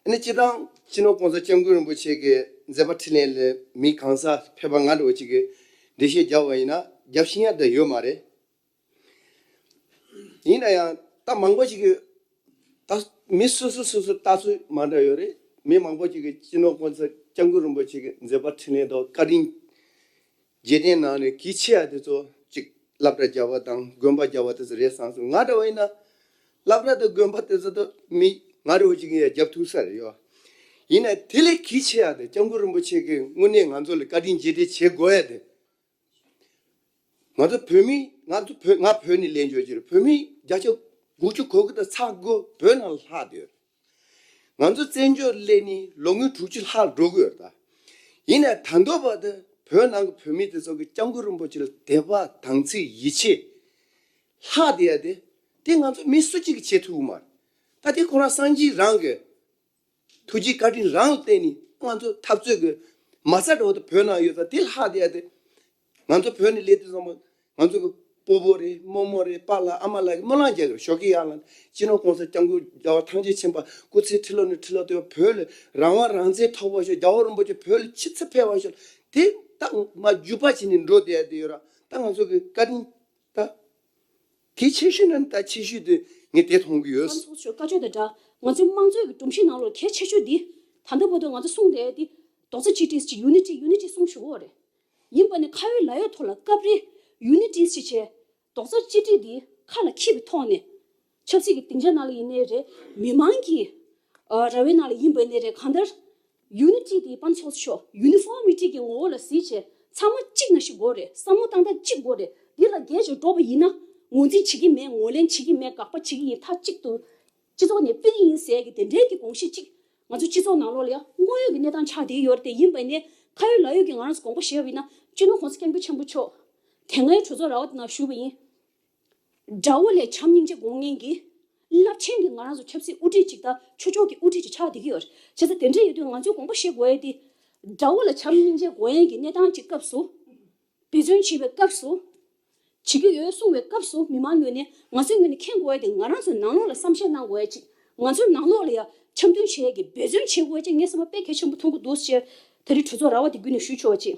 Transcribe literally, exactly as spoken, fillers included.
ཨ་ནི་སྤྱིར་བཏང་སྤྱི་ནོར་༸གོང་ས་༸སྐྱབས་མགོན་རིན་པོ་ཆེ་གི་མཛད་པ་འཕྲིན་ལས་ལ་མི་གང་ཟག་ཕལ་པ་ང་འདྲ་བོ་ཅིག་གིས་འགྲེལ་བཤད་རྒྱབ་པ་ཡིན་ན་རྒྱབ་ཤེས་ཡ་དེ་ཡོད་མ་རེད། ཡིན་ན་ཡང་ད་མང་པོ་ཅིག་གིས་ད་མི་སོ་སོ་སོ་སོ་ལྟ་ཚུལ་མ་འདྲ་ཡོད་རེད། མི་མང་པོ་ཅིག་གིས་སྤྱི་ནོར་༸གོང་ས་༸སྐྱབས་མགོན་རིན་པོ་ཆེ་གི་མཛད་པ་འཕྲིན་ལས་དང་བཀའ་དྲིན་རྗེས་དྲན་གནང་ནས་གལ་ཆེ་ཡ་དེ་ཚོ་ཅིག་སློབ་གྲྭ་རྒྱག་པ་དང་དགོན་པ་རྒྱག་པ་དེ་ཚོ་རེད་བསམ་སོང་། ང་འདྲ་བ་ཡིན་ན་སློབ་གྲྭ་དང་དགོན་པ་དེ་ཚོ་ད་མི་ང་འདྲ་བོ་ཅིག་ཡང་རྒྱབ་ཐུབ་ས་རེད་ཡོད། ཡིན་ན་དེ་ལས་གལ་ཆེ་ཡ་དེ་༸སྐྱབས་མགོན་རིན་པོ་ཆེ་གིས་དངོས་གནས་ང་ཚོ་ལ་བཀའ་དྲིན་རྗེས་དྲན་བྱེད་དགོས་ཡ་དེ། ང་ཚོ་བོད་མི་ང་ཚོ་བོད་ང་བོད་ནས་སླེབས་འབྱོར་གྱི་རེད། བོད་མི་བརྒྱ་ཆ་དགུ་བཅུ་གོ་དགུ་དང་ཚེག་དགུ་བོད་ནང་ལ་ལྷག་བསྡད་ཡོད་རེད། ང་ཚོ་བཙན་བྱོལ་སླེབས་ནས་ལོ་ངོ་དྲུག་ཅུ་ལྷག་འགྲོ་གི་ཡོད་རེད་ད། ཡིན་ནའི་ད་ལྟ་བར་དུ་བོད་ནང་གི་བོད་མི་དེ་ཚོ་གི་༸སྐྱབས་མགོན་རིན་པོ་ཆེ་ལ་དད་པ་དམ་ཚིག་ཡིད་ཆེས་ལྷག་བསྡད་ཡ་དེ་དེ་ང་ཚོ་མི་སུ་གཅིག་གིས་བྱེད་ཐུབ་ཀྱི་མ་རེད། ད་དེ་ཁོ་རང་སངས་རྒྱས་རང་གི་ཐུགས་རྗེ་བཀའ་དྲིན་རང་ལ་བརྟེན་ནས་ང་ཚོ་འཐབ་རྩོད་ཀྱི་མ་རྩ་འདྲ་བོ་དེ་བོད་ནང་ཡོད་ཙང་དེ་ལྷག་བསྡད་ཡ་དེ། ང་ཚོ་བོད་ནས་སླེབས་དུས་ཙམ་པ་ང་ཚོ་གི་སྤོ་བོ་རེད། རྨོ་མོ་རེད། པཱ་ལགས་ཨ་མ་ལགས་ཀྱིས་སྨོན་ལམ་རྒྱག་གི་རེད། ཞོགས་ཀས་ཡར་ལངས་སྤྱི་ནོར་༸གོང་ས་༸སྐྱབས་མགོན་རྒྱལ་བ་ཐམས་ཅད་མཁྱེན་པ་སྐུ་ཚེ་ཁྲི་ལོ་ནས་ཁྲི་ལོ་བརྟན་པ། བོད་ལ་རང་དབང་རང་བཙན་ཐོབ་པ་ཤོག་རྒྱལ་བ་རིན་པོ་ཆེ་བོད་ལ་ཆེས་ཆེར་ཕེབས་པ་ཤོག་དེ་ད་མར་འགྱོད་པ་བྱས་ནས་འགྲོ་བསྡད་ཡ་དེ་ཡོད་ར། ད་ང་ཚོ་གི་བཀའ་དྲིན་ད། གལ་ཆེ་ཤོས་ནི་ད་ཆེ་ཤོས་དེ་ངས་དེ་མཐོང་གི་ཡོད། ང་ཚོ་ཚོགས་གཙོ་བཀའ་ཆོས་དང་སྦྲགས་ང་ཚོའི་དམངས་གཙོའི་གི་སྒྲོམ་གཞི་ནང་ལོགས་གལ་ཆེ་ཤོས་འདི་ད་ལྟ་བར་དུ་ང་ཚོ་གསུངས་བསྡད་དེ་རྡོག་རྩ་གཅིག་སྒྲིལ་ཅིག་ཡུ་ནི་ཊི་ཡུ་ནི་ཊི་གསུངས་ཞུ་གི་ཡོད་རེད། ཡིན་པ་ནི་ཁ་ཡོད་ལག་ཡོད་ཐོག་ལ་སྐབས་རེ་ཡུ་ནི་ཊི་ཞིག་བྱས་རྡོག་རྩ་གཅིག་སྒྲིལ་འདི་ཁ་ལ་འཁྱེར་བའི་ཐོག་ནས་ཆབ་སྲིད་ཀྱི་སྡིངས་ཆ་ནང་ལ་ཡིན་ནའི་རེད། མི་མང་གི་ཨ་ར་བའི་ནང་ལ་ཡིན་པ་ཡིན་ནའི་རེད། གང་ལྟར་ཡུ་ནི་ཊི་དེ་དཔེ་ཚོགས་ཤོག་ཡུ་ནི་ཕོར་མི་ཊི་གི་ངོ་བོ་ལ་གཟིགས་བྱས་ཚང་མ་གཅིག་ན་ཞིག་དགོས་རེད། བསམ་བློ་བཏང་སྟངས་གཅིག་དགོས་རེད། འདི་ལ་རྒྱལ་ཞིག་འགྲོ་བ་ཡིན་ན་ངོས་འཛིན་བྱེད་ཀྱི་མེད། ངོས་ལེན་བྱེད་ཀྱི་མེད། དགག་པ་བྱེད་ཀྱི་ཡིན། མཐའ་གཅིག་ཏུ་སྤྱི་ཚོགས་ནས་ཕུད་ཀྱི་ཡིན་ཟེར་གྱི་དེ་འདྲའི་གི་དགོངས་གཞི་གཅིག་ང་ཚོ་སྤྱི་ཚོགས་ནང་ལོགས་ལ་ཡང་དངོས་ཡོད་ཀྱི་གནས་སྟངས་ཆགས་བསྡད་ཡོད་རེད། དེ་ཡིན་པ་ཡིན་ནའི་ཁ་ཡོད་ལག་ཡོད་ཀྱི་ང་རང་ཚོ་དགོངས་པ་བཞེས་པ་ཡིན་ན་སྤྱི་ནོར་༸གོང་ས་༸སྐྱབས་མགོན་ཆེན་པོ་མཆོག་དེ་སྔའི་གྲོས་ཚོགས་ར་བ་དེ་ནང་ཞུས་པ་ཡིན། དགྲ་བོ་ལས་བྱམས་སྙིང་རྗེ་དགོངས་མཁན་གྱི་རླབས་ཆེན་གྱི་ང་རང་ཚོ་ཆབ་སྲིད་དབུ་ཁྲིད་ཅིག་དང་ཆོས་ཕྱོགས་ཀྱི་དབུ་ཁྲིད་ཅིག་ཆགས་བསྡད་ཀྱི་ཡོད་རེད། བྱས་ཙང་དེ་འདྲ་ཡོད་དུས་ང་ཚོས་དགོངས་པ་བཞེས་དགོས་ཡ་དེ་དགྲ་བོ་ལ་བྱམས་སྙིང་རྗེ་དགོངས་ཡ་གི་གནས་སྟངས་ཅིག་སྐབས་སུ་འབད་བརྩོན་བྱེད་པའི་སྐབས་སུ་བྱེད་ཀྱི་ཡོད་གསུང་བའི་སྐབས་སུ་མི་མང་ངོས་ནས་ང་ཚོའི་ངོས་ནས་མཁྱེན་དགོས་ཡ་དེ་ང་རང་ཚོའི་ནང་ལོགས་ལ་བསམ་ཤེས་གནང་དགོས་ཡ་ཅིག་ང་ཚོའི་ནང་ལོགས་ལ་ཡ་འཆམ་མཐུན་བྱེད་ཡ་གི་འབད་བརྩོན་བྱེད་དགོས་ཡ་ཅིག་ངས་བསམ་པ་དཔེ་གལ་ཆེན་པོ་མཐོང་གི་འདུག་ཅེས་ད་རེས་གྲོས་ཚོགས་ར་བ་དེ་བརྒྱུད་ནས་ཞུས་ཆོག་པ་ཅིག